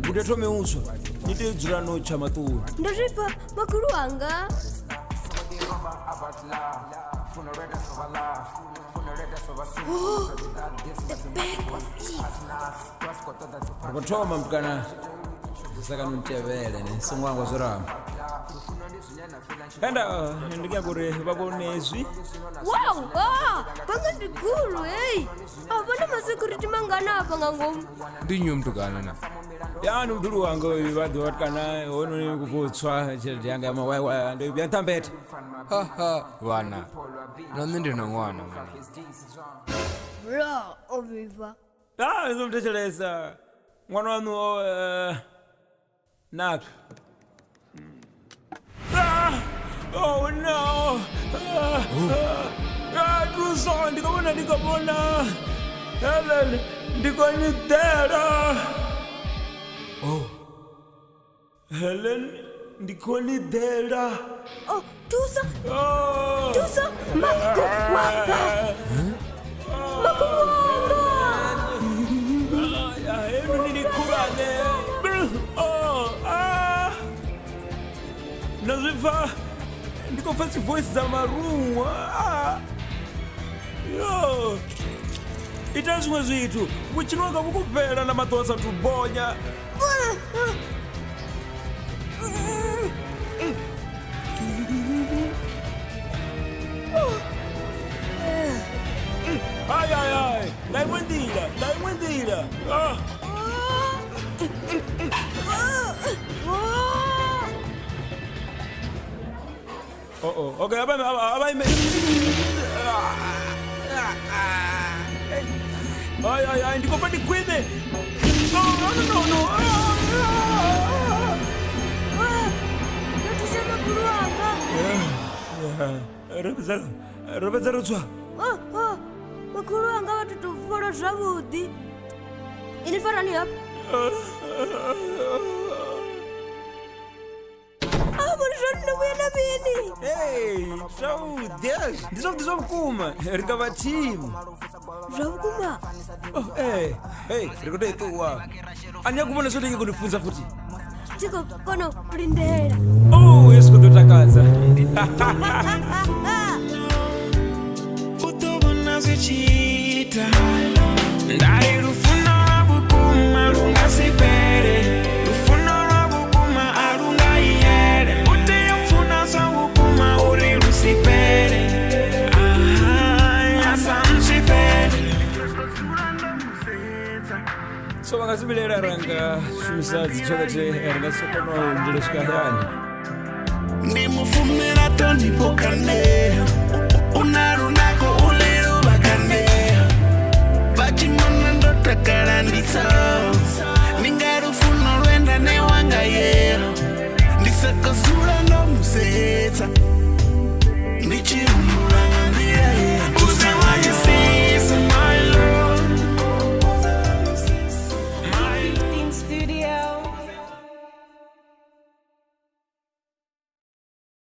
Gude thome u tswa ni tea u dzula no tsha maṱuni. Ndo zwi pfa makhulu wanga. Oh, the back of Eve. Ri khou thoma mutukana sakani u ntevhele ne songo hangwa zwo ramba. Enda ndi nyaga uri vha vhone hezwi. Wow, ah, banga ndi gulu, hey. A vhona masecurity mangana afha nga ngomu. Ndi nnyi mutukana na? Ya ndi mudulu wanga uyu vha ḓo vhatukana hononi ku tswa tshelede yanga ya mawaiwai ndo vhuya nṱambeta. Haha, vhana. Na nṋe ndi na ṅwana mani. Bra, o vhifha. Ah, ni songo thetshelesa. Ṅwana waṋu o naka. Ah, oh no. Ah, ah, ah, thuso, ndi khou vhona, ndi khou vhona. Helen, ndi khou ni ḓela. Oh, Helen, ndi khou ni ḓela. Oh, thusa, Oh. thusa, makhulu wanga. Makhulu wanga. Heinoni ndi khulwane. Oh, ah. Ndo zwi pfa ndi khou pfa dzi voice dza maruṅwa. Ah. Yo. Ita zwiṅwe zwithu vhutshilo hanga vhu khou fhela na maṱo a sathu bonya. Ai, ai, ai, nga iṅwe nḓila, nga iṅwe nḓila. Ah. Oh, oh. Okay, abaime, abaime. Ai, ai, ai, ndi khou pfa ndi khwine. No, no, no, no, no. Ah, ndo thusa makhulu wanga. Ro fhedza, ro fhedza ro tswa. Oh, oh, makhulu wanga vha tou fhola zwavhuḓi. Ini farani hafha. A vhoni zwa uri ndo vhuya na mini. Hey, zwavhuḓi, ndi zwavhuḓi zwa vhukuma. Ri nga vha thimu. Zwa vhukuma. Oh, hey, hey, ri khou tea u ṱuwa. A ni nyagi u vhona zwo ndi khou ni funza futhi. Thi khou kona u lindela. Oh, Yesu khou ḓo takadza. U ḓo vhona zwi tshi ita. Nda ri lufuno lwa vhukuma lu nga si fhele. Lufuno lwa vhukuma a lu nga ihele. U tea u pfuna zwa vhukuma uri lu si fhele. Aha, a sa ntswifhele. So vha nga si vhilaela ra nga shumisa dzi toilet ri nga si kona u lindela u swika hayani. Ndi mufunela ṱhonifho kha nṋe.